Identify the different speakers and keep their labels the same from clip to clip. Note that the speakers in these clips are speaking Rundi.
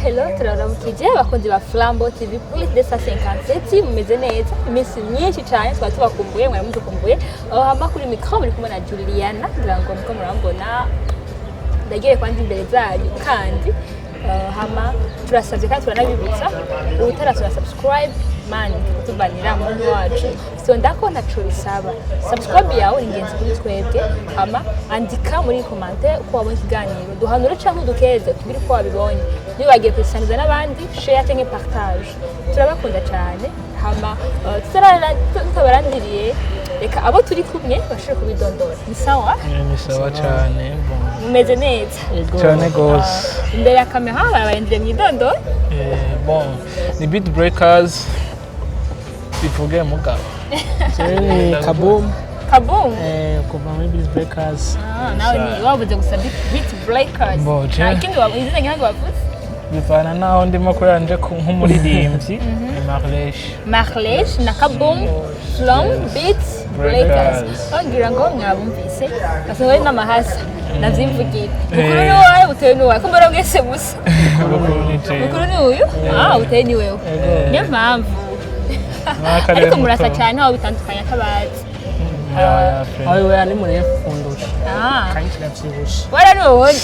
Speaker 1: Hello, turaramukije abakunzi ba Flambo TV Plus 257. Mumeze neza? Iminsi myinshi cyane twaba tubakumbuye, mwari mudukumbuye. Aho hama kuri micro muri kumwe na Juliana, ngira ngo muko murambona, ndagiye kwanza imbere zanyu. Kandi hama turasabye kandi turanabibutsa, utarasura subscribe man, kutubanira muntu wacu, so ndako ntaco bisaba. Subscribe yawe ni ingenzi kuri twebwe. Hama andika muri commentaire uko wabonye ikiganiro, duhanure canke udukeze, tubwire uko wabibonye. Ntibagiye kubisangiza n'abandi, share canke partage. Turabakunda cyane. Hama tutabarandiriye, reka abo turi kumwe bashobore kubidondora. Ni sawa?
Speaker 2: Ni sawa cyane, bon.
Speaker 1: Mumeze neza?
Speaker 2: Cyane gose.
Speaker 1: Imbere ya kamera barabarindiriye mu idondoro.
Speaker 2: Bon, ni Beat Breakers, bivuge mugabo.
Speaker 3: Jewe ni Kaboom.
Speaker 1: Kaboom.
Speaker 3: Kuva muri Beat Breakers.
Speaker 1: Ah, nawe ni wavuze gusa Beat Breakers?
Speaker 2: Bo,
Speaker 1: nta kindi wavuze, izina ntabwo wavuze.
Speaker 2: Bivana naho ndimo kubera nje nk'umuririmbyi ni Marlesh.
Speaker 1: Marlesh na Kaboom from Beat Breakers.
Speaker 2: Breakers.
Speaker 1: Bagira ngo mwabumvise, basanga ari n'amahasa navyimvugira. Mukuru ni wawe, butewe ni wawe, ko mbona mwese musa?
Speaker 2: Mukuru ni jewe.
Speaker 1: Mukuru ni uyu, ah, butewe ni wewe, niyo mpamvu.
Speaker 2: N'akarere
Speaker 1: Ariko murasa
Speaker 2: muto.
Speaker 1: cyane, aho bitandukanye atabazi.
Speaker 2: Ya, friend.
Speaker 3: Aho we ni murefu kundusha.
Speaker 1: Ah.
Speaker 3: Kandi kiravyibushe.
Speaker 1: Wararundi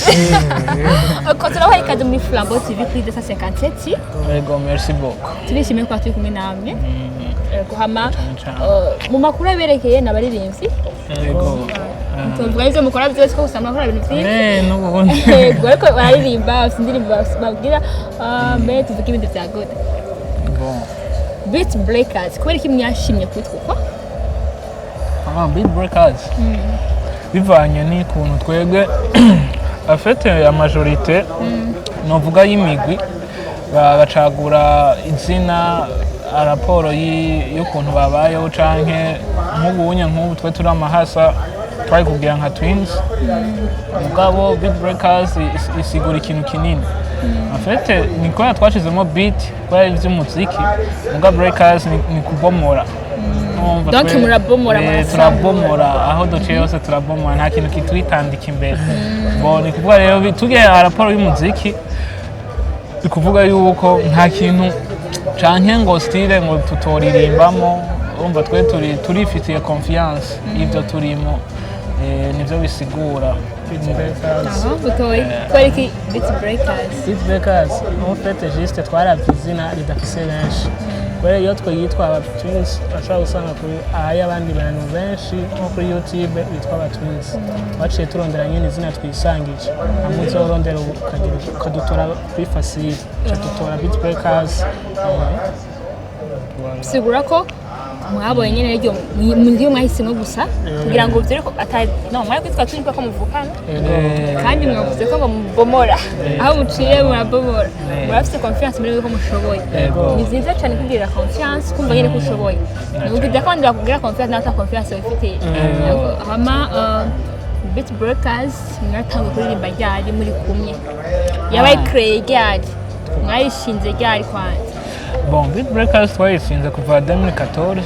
Speaker 1: ko turabaha ikaze muri Flambeau TV kuri 257.
Speaker 2: Yego, merci beaucoup.
Speaker 1: Turishimiye kuba turi kumwe namwe. Guhama
Speaker 2: Cyane.
Speaker 1: mu makuru aberekeye n'abaririmbyi.
Speaker 2: Yego.
Speaker 1: Tuvuga ibyo mukora byose, ko usanga mukora ibintu byinshi.
Speaker 2: N'ubundi.
Speaker 1: Yego, ariko bararirimba, bafite indirimbo babwira. Ah, mbere tuvuge ibindi bya gode.
Speaker 2: Bon.
Speaker 1: Beat Breakers, kubera iki mwashimye kwitwa uko?
Speaker 2: Ah, Beat Breakers bivanye n'ukuntu twebwe afite la majorité novuga y'imigwi, bacagura izina raporo y'ukuntu babayeho, canke nk'ubunye nk'ubu twe turi amahasa, twari kugira nka twins. Mugabo Beat Breakers isigura ikintu kinini. En fait, ni kubera twashizemo beat, kubera ivy'umuziki, muga breakers ni kubomora. Urumva?
Speaker 1: Donc murabomora, murasambura.
Speaker 2: Turabomora aho duciye hose, turabomora, nta kintu kitwitandika imbere. Bo ni kuvuga rero tugiye raporo y'umuziki, ni kuvuga yuko nta kintu canke ngo style ngo tutoririmbamo. Urumva twe turi turifitiye confiance y'ivyo turimo. Nivyo bisigura.
Speaker 3: Beat Breakers.
Speaker 1: Aha, butoyi, kubera iki Beat Breakers?
Speaker 3: Beat Breakers, en fait, juste twaravye izina ridafise benshi, kubera iyo twe yitwa aba Twins bashobora gusanga kuri ahari abandi bantu benshi nko kuri YouTube bitwa aba Twins. Twaciye turondera nyine izina twisangije, hamwe uzorondera ukagira ukadutora kuri facile, uca dutora Beat Breakers.
Speaker 1: Sigura ko mwabonye nyine iryo muri mwahisemo gusa kugira ngo byere ko ata no mwari kwitwa turi ko muvukana. Kandi mwavuze ko ngo mubomora aho muciye, murabomora, murafite confiance muri ko mushoboye.
Speaker 2: Yego.
Speaker 1: Ni byiza cyane kwigirira confiance, kumva nyine ko ushoboye. Ni ukujya kandi bakubwira confiance nawe ata confiance wifitiye. Yego. Hama Beat Breakers mwatangiye kuririmba ryari muri kumwe? Yabaye créé ryari? Mwayishinze ryari kwanza?
Speaker 2: Bon, Beat Breakers twayishinze kuva 2014,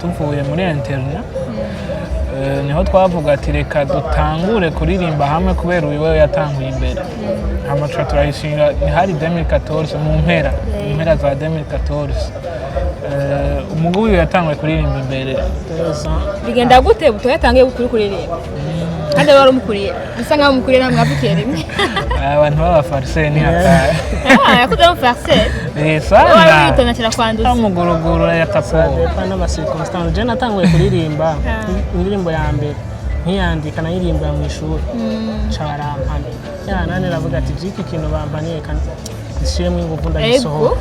Speaker 2: tuvuye muri internat. Niho twavuga ati reka dutangure kuririmba hamwe, kubera uyu we yatanguye imbere. Hama tuca turayishinga, ni hari 2014, mu mpera za 2014. Umugwi wiwe yatanguye kuririmba imbere.
Speaker 3: 2 ans.
Speaker 1: Bigenda gute butoya yatangiye kuri kuririmba kandi wari umukuriye, bisa nkaho umukuriye namwe mwavukiye rimwe?
Speaker 2: Abantu b'abafarise ni hatari.
Speaker 1: Ah, yakuze ari umufarceur?
Speaker 2: Eh,
Speaker 1: Wari
Speaker 2: sana.
Speaker 1: witonda kirakwandutse.
Speaker 2: Amuguruguru ya tapo.
Speaker 3: Dépend n'ama circonstances. Je natanguye kuririmba, indirimbo ya mbere nkiyandika nayirimbira mu ishuri, ca barampana. Ya nane ravuga ati jiki ikintu bampaniye kandi nshiremo ingufu ndagisohora.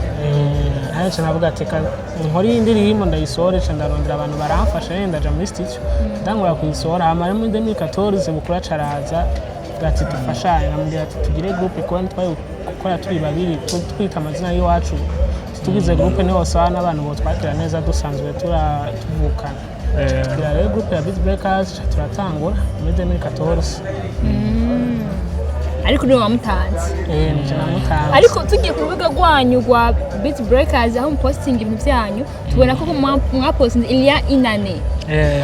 Speaker 3: Hano ca navuga ati "Ka nkore iyi ndirimbo ndayisohore." Ca ndarondera abantu baramfasha nyene, ndaja muri studio, ndangura kuyisohora. Hama rero muri 2014 Bukuru acaraza avuga ati dufashanye. Namubwira ati tugire groupe, kuba ntitwari gukora turi babiri, twita amazina y'iwacu. Tugize groupe niho sawa n'abantu botwakira neza, dusanzwe tuvukana. Tugira rero groupe ya Beat Breakers, ca turatangura muri 2014.
Speaker 1: Ariko niwe wamutanze?
Speaker 3: Nije namutanze.
Speaker 1: Ariko tugiye ku rubuga rwanyu rwa Beat Breakers, aho mupostinga ibintu byanyu, tubona ko mwapostinze il y a une année.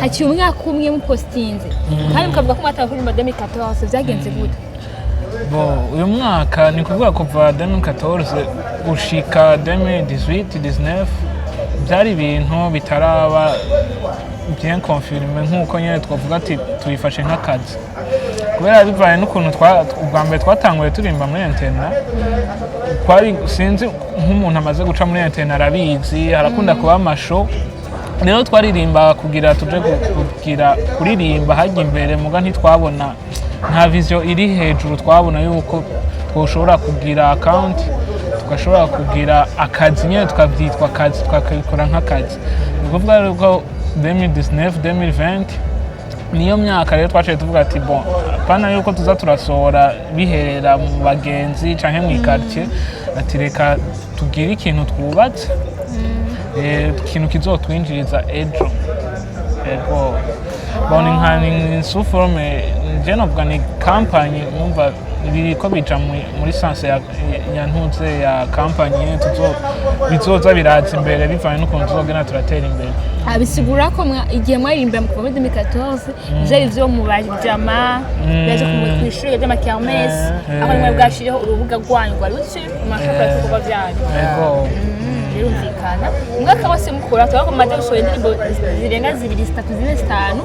Speaker 1: Haciye umwaka umwe mupostinze, kandi mukavuga ko mwatanguye kuririmba 2014. Byagenze gute?
Speaker 2: Bon, uyu mwaka ni kuvuga kuva 2014 gushika 2018 19 byari ibintu bitaraba bien confirmé, nk'uko nyine twavuga ati tubifashe nk'akazi, kubera bivanye n'ukuntu ubwa mbere twatanguye turirimba muri internat. Twari, sinzi, nk'umuntu amaze guca muri internat arabizi, harakunda kuba ama show. Rero twaririmba kugira tuje kugira kuririmba hajya imbere, muga ntitwabona, nta vision iri hejuru twabona yuko twoshobora kugira account, tugashobora kugira akazi nyine, tukabyitwa akazi, tukabikora nk'akazi. Ni ukuvuga rero ko 2019 2020 niyo myaka rero twaciye tuvuga ati bon, apana yuko tuza turasohora biherera mu bagenzi canke mu quartier, ati reka tugire ikintu twubatse, ikintu kizotwinjiriza ejo. Ego, bon, nka ni sous forme, je novuga ni company. Numva biriko bija muri sens ya ntuze ya company, tuzo bizoza biraza imbere bivanye n'ukuntu tuzogenda turatera imbere.
Speaker 1: Ah, bisigura ko igihe mwaririmba kuva muri 2014 vyari vyo mu bajama byaje kw'ishuri ry'ama kermesse, aho nimwe bwashireho urubuga rwanyu rwa YouTube, mwashobora ibikorwa vyanyu.
Speaker 2: Ego.
Speaker 1: Birumvikana, umwaka wose mukora, turabona ko mumaze gusohora indirimbo zirenga zibiri, zitatu, zine, zitanu.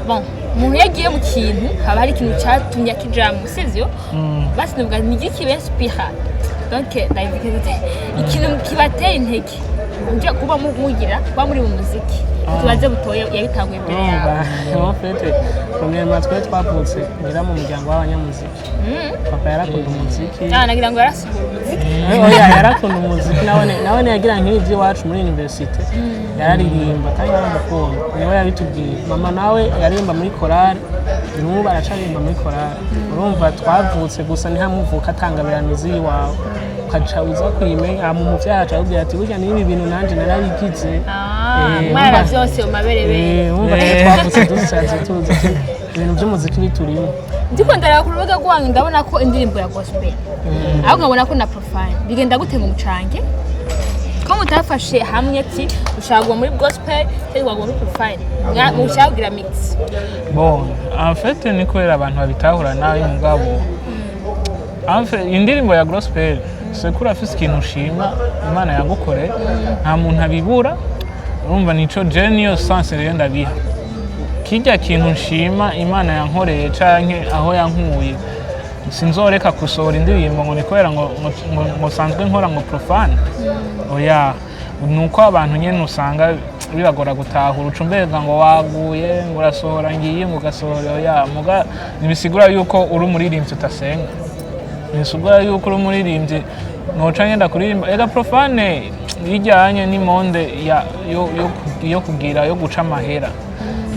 Speaker 1: Bon, umuntu iyo agiye mu kintu haba hari ikintu cyatumye akijamwo, sivyo? Basi novuga ni igiki b'inspira, donc ndabivuga gute, ikintu kibatera intege muja kuba mugira kuba muri mu muziki? Tubaze butoye, yabitanguye imbere yawe.
Speaker 3: Urumva, en fait, premièrement twe twavutse ngira mu muryango w'abanyamuziki. Papa yarakunda umuziki.
Speaker 1: Ah, nagira ngo yarasohora umuziki.
Speaker 3: Oya, yarakunda umuziki nawe yagira nk'ibi by'iwacu muri université, yararirimba kandi yaramukunda, niwe yabitubwiye. Mama nawe yaririmba muri korali, n'ubu aracaririmba muri korali. Urumva twavutse gusa ntihamuvuka atangabirano z'iwawe, ukaca uza kuyimenya mu muvyaha, aca akubwira ati burya n'ibi bintu nanje narabigize.
Speaker 1: Ah,
Speaker 3: Mwana
Speaker 1: mwana vyose mu maberebere.
Speaker 3: Urumva twe twavutse dusaze tuzi ati ibintu by'umuziki biturimo.
Speaker 1: Ndiko ndaraba ku rubuga rwanyu, ndabona ko indirimbo ya gospel, ahubwo nkabona ko na profane. Bigenda gute ngo mucange, ko mutafashe hamwe ati ushaka kuguma muri gospel cyangwa kuguma muri profane, mushaka kugira mix?
Speaker 2: Bon, en fait ni kubera abantu babitahura nabi, mugabo en fait indirimbo ya gospel, sekuru afise ikintu ushima Imana yagukore, nta muntu abibura. Urumva nico je niyo sens rero ndabiha kirya kintu nshima Imana yankoreye canke aho yankuye. Sinzoreka gusohora indirimbo ngo ni kubera ngo sanzwe nkora ngo profane. Oya, nuko abantu nyene usanga bibagora gutahura, uca umbega ngo waguye, ngo urasohora, ngiye ngo ugasohora. Oya, muga ntibisigura yuko uri umuririmbyi utasenga, ntibisigura yuko uri umuririmbyi noca ngenda kuririmba. Ega profane ijyanye n'i monde ya yo kugira yo guca amahera,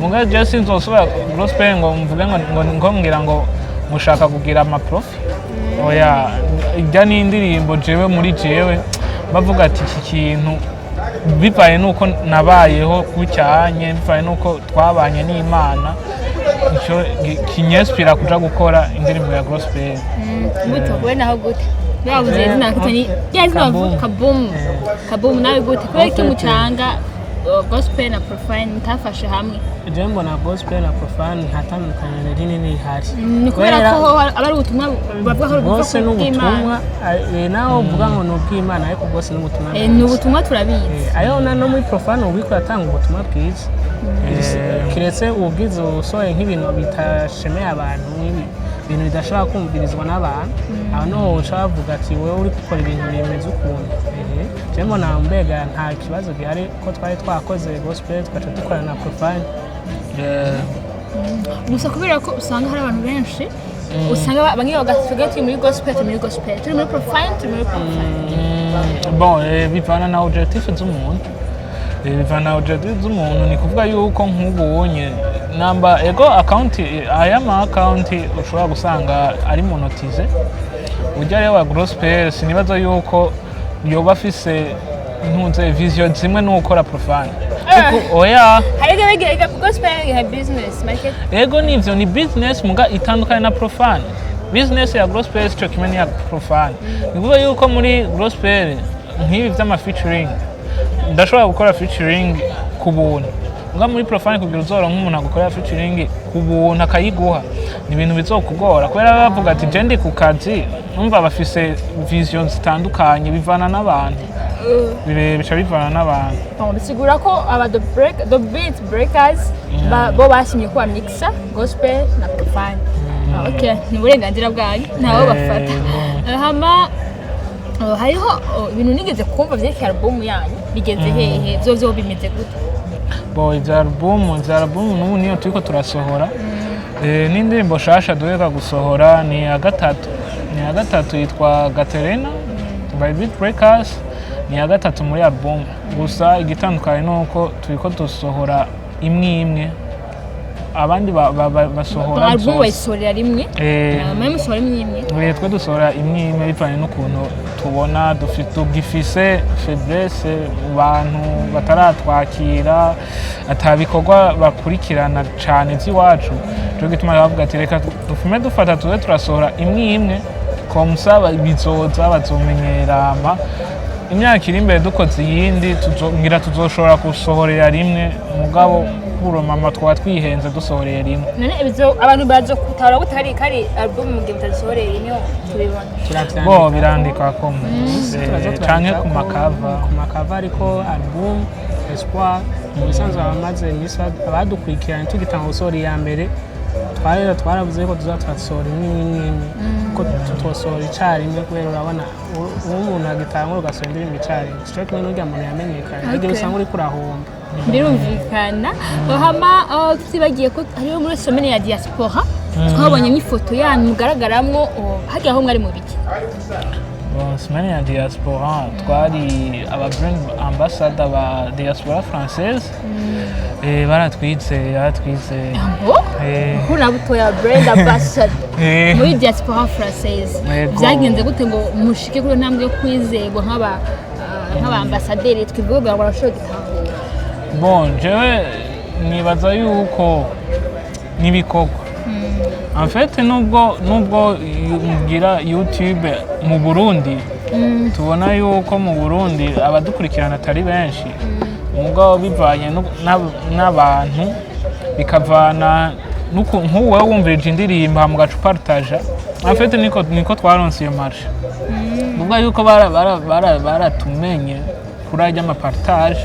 Speaker 2: muga je sinzosubira gospel ngo mvuge ngo ngira ngo mushaka kugira ama profit. Oya, ijya n'indirimbo jewe muri jewe bavuga ati iki kintu bivaye nuko nabayeho gucyanye, bivaye nuko twabanye n'Imana, icyo kinyespira kuja gukora indirimbo ya gospel.
Speaker 1: Gute we naho, gute babuze izina kitani rya zina bavuga Kaboom Kaboom, nawe gute, kubera iki mucanga gospel na profane, mutafashe hamwe?
Speaker 3: Je mbona gospel na profane nta tandukaniro rinini rihari.
Speaker 1: Ni kubera ko ho aba ari ubutumwa bavuga ko
Speaker 3: bwose
Speaker 1: buva
Speaker 3: ni
Speaker 1: ku bw'Imana.
Speaker 3: ubutumwa, naho uvuga ngo ni ubw'Imana, ariko bwose ni ubutumwa
Speaker 1: Ni
Speaker 3: bwiza.
Speaker 1: ubutumwa, turabizi.
Speaker 3: Ayo no muri profane ubiko yatanga ubutumwa bwiza, kiretse ubwiza usohoye nk'ibintu bitashemeye abantu, ibintu bidashobora kumvirizwa n'abantu, aho niho uca bavuga ati wowe uri gukora ibintu bimeze ukuntu. Je mbona mbega nta kibazo gihari ko twari twakoze gospel tugaca dukora na profane.
Speaker 1: Gusa kubera ko usanga hari abantu benshi, usanga bamwe bagavuga turi muri gospel, turi muri gospel, turi muri profane, turi muri profane.
Speaker 2: Bon, bivana na objectif z'umuntu. Bivana na objectif z'umuntu. Ni kuvuga yuko nk'ubunye namba ego account, aya ma account ushobora gusanga ari monétisé, ujya rero wa gospel sinibaza yuko yoba afise ntunze vision zimwe n'ukora profane. Oya.
Speaker 1: Hari igihe gospel nka business market.
Speaker 2: Ego, nivyo, ni business, muga itandukanye na profane. Business ya gospel sico kimwe n'iya profane. Ni kuvuga yuko muri gospel nk'ibi vy'ama featuring, ndashobora gukora featuring ku buntu. Muga muri profane, kugira uzoronka umuntu agukorera featuring ku buntu akayiguha, ni ibintu bizokugora, kubera baba bavuga ati: "Je ndi ku kazi." Numva bafise vision zitandukanye, bivana n'abantu. Bica bivana n'abantu.
Speaker 1: Bon, bisigura ko aba the Beat Breakers bo bashimye ko bamixa gospel na profane. Ah, okay, ni uburenganzira bwanyu, ntawe bafata. Hama hariho ibintu nigeze kumva vyerekeye album yanyu, bigeze hehe? Vyo bimeze gute?
Speaker 2: Bo, ivya album n'ubu niyo turiko turasohora. N'indirimbo shasha duheruka gusohora ni iya gatatu, yitwa Gaterena by Beat Breakers, ni iya gatatu muri album. Gusa igitandukanye ni uko turiko dusohora imwe imwe, abandi basohora
Speaker 1: Album
Speaker 2: zose.
Speaker 1: Bayisohorera rimwe? Mwe musohora imwe imwe?
Speaker 2: Twe dusohora imwe imwe bivanye n'ukuntu tubona tugifise faiblesse mu bantu bataratwakira, ata bikorwa bakurikirana cane vy'iwacu. Nico gituma bavuga ati: "Reka dufume dufata tuze turasohora imwe imwe, comme ça bizoza bazomenyera." Ama imyaka iri imbere dukoze iyindi, ngira tuzoshobora gusohorera rimwe. Mugabo mama twaba twihenze dusohoreye rimwe.
Speaker 1: None ibizo abantu bazo kutahura gute kari album mu gihe mutazisohoreye rimwe tubibona?
Speaker 3: Turavyandika.
Speaker 2: Bo, birandikwa ko
Speaker 3: Turaza
Speaker 2: canke
Speaker 3: turandika
Speaker 2: ku makava.
Speaker 3: Ku makava, ariko album Espoir mu bisanzwe abamaze iminsi abadukurikiranye tugitanga gusohora iya mbere, twarera twaravuze ko tuza turasohora imwe imwe imwe, ko tutosohora icarimwe, kubera urabona uwo umuntu agitangura ugasohora indirimbo icarimwe, sico kimwe n'urya muntu yamenyekanye, igihe usanga uriko urahomba.
Speaker 1: Birumvikana. Hama tutibagiye ko hariho muri semaine ya diaspora twabonye nk'ifoto yanyu mugaragaramwo, hagiye aho mwari mu biki?
Speaker 2: Bon, semaine ya diaspora twari aba brand ambassador ba diaspora française. Baratwize.
Speaker 1: Oh? Nkura butoya brand ambassador muri diaspora française.
Speaker 2: Yego.
Speaker 1: Byagenze gute ngo mushike kuri iyo ntambwe yo kwizerwa nk'aba ambasaderi, twivuge kugira ngo barashobore gutahura?
Speaker 2: Bon, jewe nibaza yuko n'ibikorwa, en fait, nubwo mugira YouTube mu Burundi, tubona yuko mu Burundi abadukurikirana atari benshi, mugabo bivanye n'abantu, bikavana nk'ubu wowe wumvirije indirimbo hama ugaca upartaja, en fait niko twaronse iyo marché. Kuvuga yuko baratumenye kuri arya amapartage,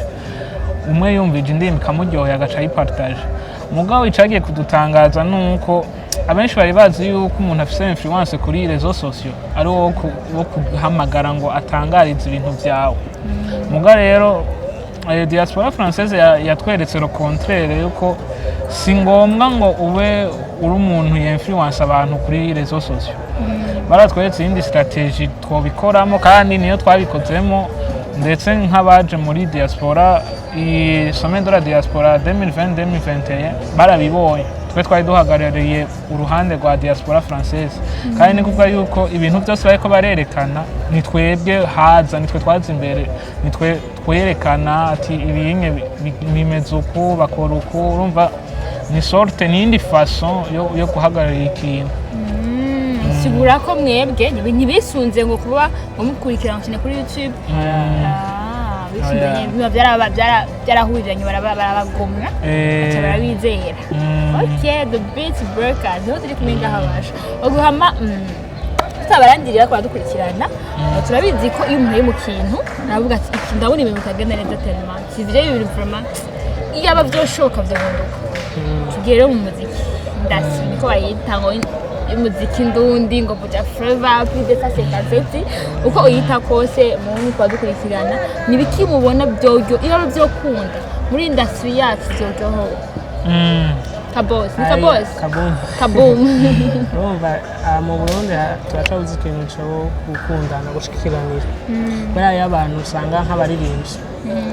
Speaker 2: umwe yumvije indirimbo ikamuryohera agaca ayipartaje. Mugabo icagiye kudutangaza nuko abenshi bari bazi yuko umuntu afise influence kuri réseaux sociaux ari wo kuhamagara ngo atangarize ibintu vyawe. Muga rero diaspora française yatweretse le contraire, yuko si ngombwa ngo ube uri umuntu yinfluence abantu kuri réseaux sociaux. Baratweretse iyindi stratégie twobikoramo, kandi niyo twabikozemo. Ndetse nk'abaje muri diaspora, iyi semaine de la diaspora 2020-2021, barabibonye, twe twari duhagarariye uruhande rwa diaspora française, kandi ni kuvuga yuko ibintu byose bariko barerekana ni twebwe haza, nitwe twaza imbere, nitwe twerekana ati ibinye bimeze uku, bakora uku. Urumva ni sorte, ni iyindi façon yo guhagararira ikintu.
Speaker 1: Sigura ko mwebwe ntibisunze ngo kuba ngo mukurikirana cyane kuri YouTube. Ah, bisunze
Speaker 2: Oya.
Speaker 1: nyine biba byarahuriranye, barabagomwa, baca barabizera. Ok, the Beat Breakers niho turi kumwe ngaha, basha uguhama tutabarandirira ko baradukurikirana. Turabizi ko iyo umuntu ari mu kintu aravuga ati: "Iki ndabona ibintu bitagenda neza tellement sivyo, ibintu vraiment iyaba vyoshoboka vyohinduka." Tugiye rero mu muziki ndasi, niko bayita ngo umuziki ndundi, ngo buja flavor plus de ça, c'est gazeti, uko uyita kose mu kubadukurikirana, ni biki mubona byoryo iyo byokunda muri industry yacu byoryoho? Kabos ni kabos.
Speaker 3: Kaboom.
Speaker 1: Kaboom.
Speaker 3: Urumva aha mu Burundi turacabuze ikintu cyo gukundana, gushikiranira, kubera iyo abantu usanga nk'abaririmbyi,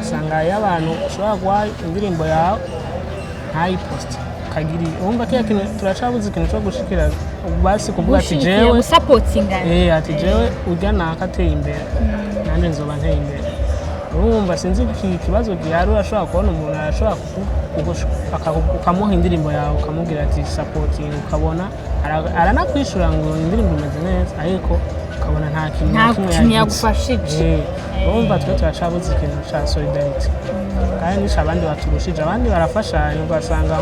Speaker 3: usanga iyo abantu ushobora guha indirimbo yawe ntayiposte, ukagira urumva kiriya kintu, turacabuze ikintu cyo gushikira, basi kuvuga ati
Speaker 1: gushigikira,
Speaker 3: jewe
Speaker 1: gusapotingana.
Speaker 3: Ati jewe urya naka ateye imbere, nanjye nzoba nteye imbere. Urumva sinzi iki kibazo gihari. Urashobora kubona umuntu arashobora ukamuha indirimbo yawe, ukamubwira ati sapotingi, ukabona aranakwishura ngo indirimbo imeze neza, ariko ukabona Ukabona nta kintu
Speaker 1: Nta
Speaker 3: na kimwe
Speaker 1: kintu
Speaker 3: yagize.
Speaker 1: Yagufashije.
Speaker 3: Urumva twe turacabuze ikintu ca solidarité, kandi nisho abandi baturushije. Abandi barafashanya, ugasanga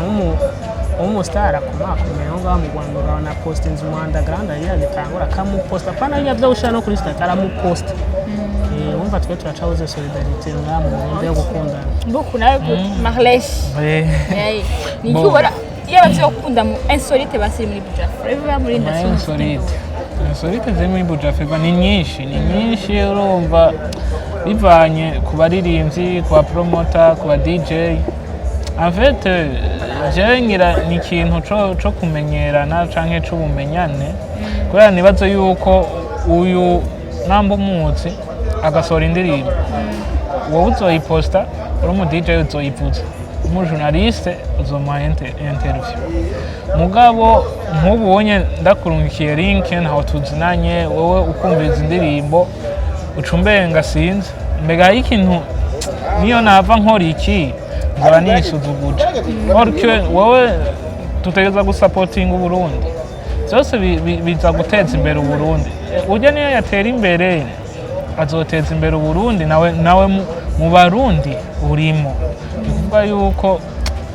Speaker 3: nk'umustar akomakomeye aho ngaho mu Rwanda, urabona postinze umu underground yari yagitangura, akamuposta, apana biriya byo gushira no kuri statut, aramuposta. Urumva twe turacabuze solidarité ngaha mu Burundi yo gukundana.
Speaker 1: Mbuku nawe Marlesh. Ni iki ubona iyo abavyeyi bakunda mu insolite basiri muri Buja Flava, muri industry?
Speaker 2: Insolite, insolite ziri muri Buja Flava ni nyinshi, ni nyinshi. Urumva bivanye ku baririmbyi, ku ba promoter, ku ba DJ. En fait, jewe ngira ni ikintu co kumenyerana canke c'ubumenyane, kubera nibaze yuko uyu namba umuzi agasohora indirimbo, wowe uzoyiposta, uri umu DJ uzoyivuza, umu journaliste uzomuha interview. Mugabo nk'ubu wonye ndakurungikiye link, ntaho tuzinanye, wowe ukumviriza indirimbo, uca umbenga sinzi mbega hari ikintu, niyo nava nkora iki nzaba nisuzuguje. Or que wowe tutegereza gusapotinga Uburundi, byose biza guteza imbere Uburundi. Urya niyo yatera imbere azoteza imbere Uburundi, nawe mu Barundi urimo. Ni ukuvuga yuko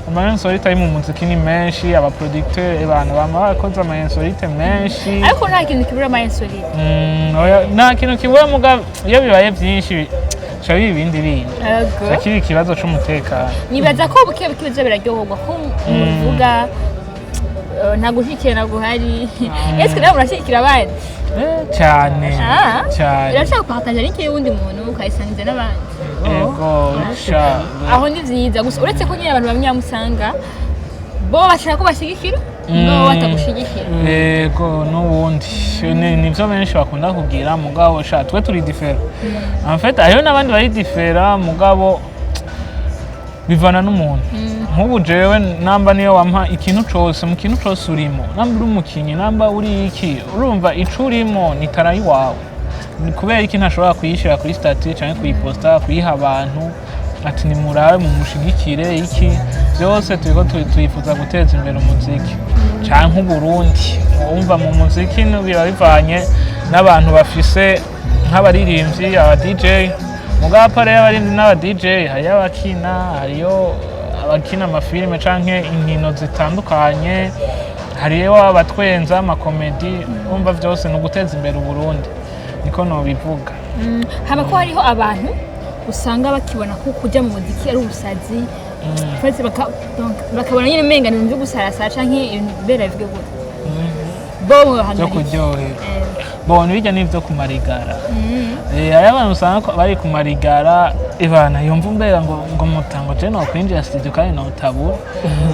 Speaker 2: ama insolite ari mu muziki ni menshi, aba producteur, abantu bama bakoze ama insolite menshi.
Speaker 1: Ariko nta kintu kibura ama insolite.
Speaker 2: Oya, nta kintu kibura, muga iyo bibaye byinshi bica biba ibindi bindi.
Speaker 1: Ego.
Speaker 2: Bica kiba ikibazo c'umutekano.
Speaker 1: Nibaza ko buke buke biza biraryoherwa ko muvuga nta gushyigikirana guhari. Ese nawe murashyigikira abandi?
Speaker 2: Cyane.
Speaker 1: Ah.
Speaker 2: Cyane.
Speaker 1: Birashobora gupartager link y'uwundi muntu ukayisangiza n'abandi?
Speaker 2: Ego sha.
Speaker 1: Aho ni vyiza gusa, uretse ko nyine abantu bamwe bamusanga bo bashaka ko bashyigikira bo batagushigikira.
Speaker 2: Ego, n'ubundi nivyo benshi bakunda kugira, mugabo sha twe turi différents. En fait hariho n'abandi bari différents, mugabo bivana n'umuntu. Nk'ubu jewe namba niyo wampa ikintu cose, mu kintu cose urimo, namba uri umukinyi, namba uri iki, urumva ico urimo ni talent iwawe. Ni kubera iki ntashobora kuyishira kuri statut canke kuyiposta, kuyiha abantu ati nimurabe mumushigikire? Iki byose turiko twifuza guteza imbere umuziki canke Uburundi. Wumva mu muziki biba bivanye n'abantu bafise nk'abaririmbyi, aba DJ. Mugabo à part y'abaririmbyi n'aba DJ, hariyo abakina, hariyo abakina amafilime canke inkino zitandukanye, hariyo abatwenza ama comédie. Wumva vyose ni uguteza imbere Uburundi, niko nobivuga.
Speaker 1: Haba ko hariho abantu usanga bakibona ko kujya mu muziki ari ubusazi. Twese donc bakabona nyine umenga ni ibintu byo gusarasara canke ibintu bera bivuge gutyo, bo
Speaker 2: byo
Speaker 1: bahanura iki?
Speaker 2: Kuryohera bon, bijya n'ibyo kumarigara. Hariho abantu usanga ko bari kumarigara ibana, yumva umbera ngo mutango je nokwinjira studio kandi notabura.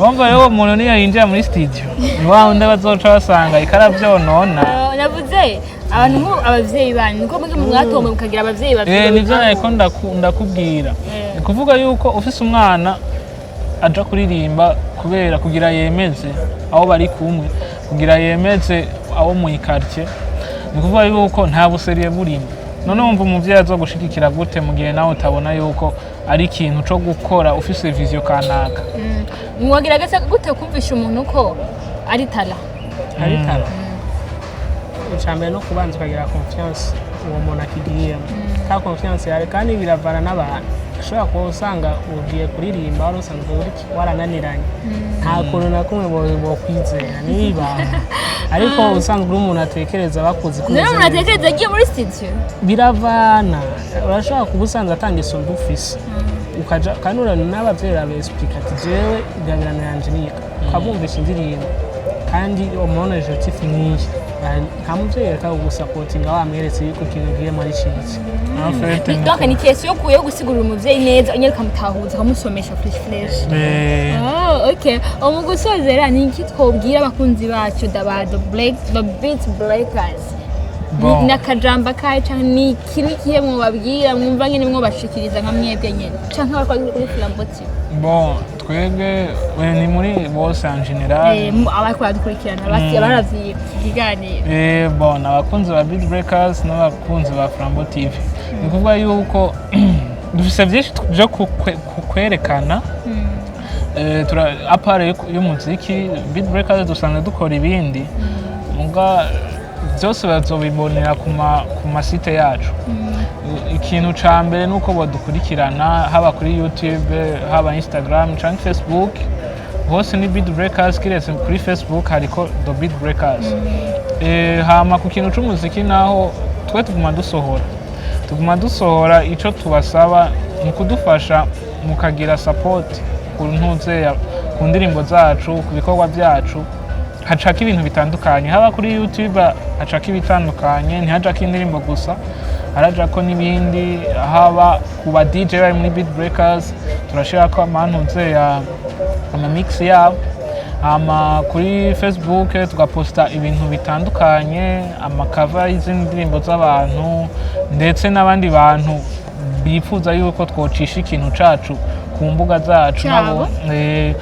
Speaker 2: Urumva rero uwo muntu niyo yinjira muri studio ni wa wundi bazoca basanga ikaravyonona.
Speaker 1: Navuze abantu nk'ubu abavyeyi banyu, niko muge mwatomwe mukagira abavyeyi bafite
Speaker 2: Nivyo nariko ndakubwira. Ni kuvuga yuko ufise umwana aja kuririmba kubera kugira yemeze aho bari kumwe, kugira yemeze abo mu quartier, ni kuvuga yuko nta bu sérieux burimo. None wumva umuvyeyi azogushigikira gute mu gihe nawe utabona yuko ari ikintu co gukora ufise vision kanaka?
Speaker 1: Mwagerageza gute kumvisha umuntu ko ari talent?
Speaker 3: Ari talent. Icya mbere no kubanza ukagira confiance uwo muntu akigiyemo ka confiance yawe, kandi biravana n'abantu. Ushobora kuba usanga ugiye kuririmba wari usanzwe uri warananiranye, nta kuntu na kumwe bokwizera n'ibanga, ariko usanzwe uri umuntu atekereza, bakuzi ko
Speaker 1: None
Speaker 3: umeze
Speaker 1: umuntu
Speaker 3: neza.
Speaker 1: atekereza agiye muri studio?
Speaker 3: Biravana, urashobora kuba usanzwe atanga isumba ufise, ukaja kandi n'abavyeyi urabesipika ati jewe ingabirano yanje niga, ukabumvisha indirimbo kandi umuntu objectif niyi. Nta muvyeyi reka kugusapotinga wamweretse yuko ikintu ugiyemo ari ciza.
Speaker 2: En fait,
Speaker 1: Donc ni question yo gusigurira umuvyeyi neza nyine, ukamutahuza, ukamusomesha fresh fresh. Oh, okay. Mu gusozera, ni iki twobwira abakunzi bacu da the black the Beat Breakers?
Speaker 2: Bon.
Speaker 1: Ni akajambo akahe canke ni iki n'ikihe mwobabwira mwumva nyene mwobashikiriza nka mwebwe nyene canke abakora kuri Flambeau TV?
Speaker 2: Bon, twebwe ni muri bose en général.
Speaker 1: Abariko baradukurikirana basi baravye iki kiganiro.
Speaker 2: Bon, abakunzi ba Beat Breakers n'abakunzi ba Flambeau TV, ni kuvuga yuko dufise byinshi byo kukwerekana. À part y'umuziki, Beat Breakers dusanzwe dukora ibindi, muga Byose bazobibonera ku ma site yacu. Ikintu ca mbere ni uko bodukurikirana, haba kuri YouTube, haba Instagram canke Facebook, hose ni Beat Breakers, kiretse kuri Facebook hariko The Beat Breakers. Hama ku kintu c'umuziki naho, twe tuguma dusohora. Ico tubasaba ni ukudufasha mukagira support ku ntuze ku ndirimbo zacu, ku bikorwa byacu. Hacako ibintu bitandukanye, haba kuri YouTube hacako ibitandukanye, ntihajako indirimbo gusa, harajako n'ibindi. Haba ku ba DJ bari muri Beat Breakers, turashirako amantuze ya ama mix yabo. Hama kuri Facebook tugaposta ibintu bitandukanye, ama cover y'izindi ndirimbo z'abantu, ndetse n'abandi bantu bifuza yuko twocisha ikintu cacu ku mbuga zacu.
Speaker 1: Cabo.
Speaker 2: Nabo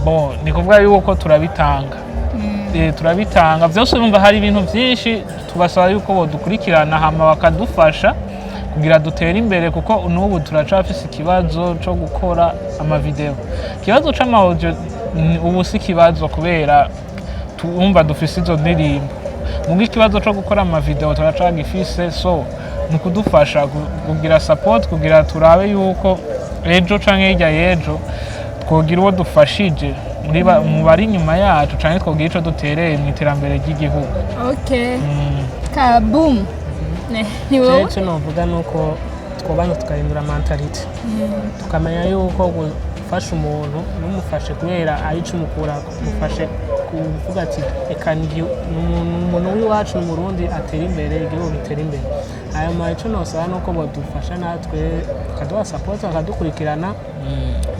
Speaker 2: bon, ni kuvuga yuko turabitanga. Turabitanga byose. Urumva hari ibintu byinshi tubasaba yuko bodukurikirana, hama bakadufasha kugira dutere imbere, kuko n'ubu turacafise ikibazo co gukora ama video. Ikibazo c'ama audio ubu si ikibazo, kubera tumva dufise izo ndirimbo. Muga ikibazo co gukora ama video turacagifise. So ni ukudufasha kugira support, kugira turabe yuko ejo canke hirya y'ejo twogira uwo dufashije muri mu bari inyuma yacu, canke twogira ico dutereye mu iterambere ry'igihugu.
Speaker 1: Okay, kaboom. Ni wowe.
Speaker 3: Icyo novuga ni uko twobanza tugahindura mentalité, tukamenya yuko gufasha umuntu ntumufashe kubera ari ico umukurako, mufashe kuvuga ati reka ni umuntu w'iwacu, ni Umurundi, atera imbere, igihugu gitera imbere. Hanyuma icyo nosaba ni uko bodufasha natwe, bakaduha support, bakadukurikirana.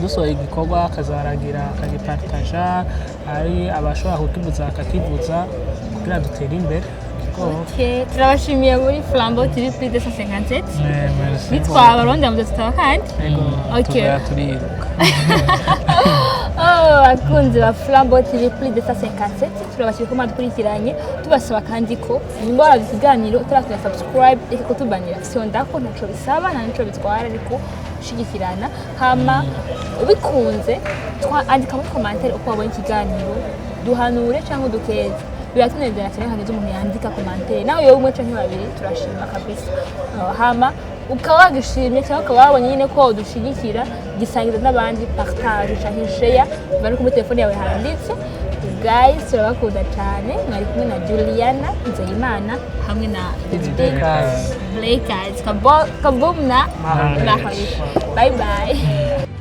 Speaker 3: Dusohoye igikorwa akazaragira akagipartaja, ari abashobora kukivuza akakivuza, kugira dutere imbere.
Speaker 1: Okay, turabashimiye muri Flambeau TV Plus 257.
Speaker 2: Merci.
Speaker 1: Nitwa abarundi muze tutaba kandi.
Speaker 3: Ego.
Speaker 1: Okay.
Speaker 2: Tuzaya turiruka.
Speaker 1: Oh, abakunzi ba Flambeau TV Plus 257, turabashimiye ko mwadukurikiranye. Tubasaba kandi ko nimba waraza ikiganiro utarakora subscribe, reka kutubanira, fyonda ko ntaco bisaba, nta nico bitwara, ariko gushigikirana. Hama ubikunze andika muri commentaire uko wabonye ikiganiro, duhanure cyangwa udukeze. Biratunezera cyane hagize umuntu yandika commentaire, nawe yowe umwe canke babiri, turashima kabisa. Hama ukaba wagishimye cyangwa ukaba wabonye nyine ko dushigikira, gisangiza n'abandi, partage canke share, bari kuri telefone yawe handitse. Guys, turabakunda cyane. Mwari kumwe na Juliana Nzeyimana hamwe na The
Speaker 3: Breakers.
Speaker 1: Breakers, Kaboom na
Speaker 3: Mahoro.
Speaker 1: Mahoro. Bye bye.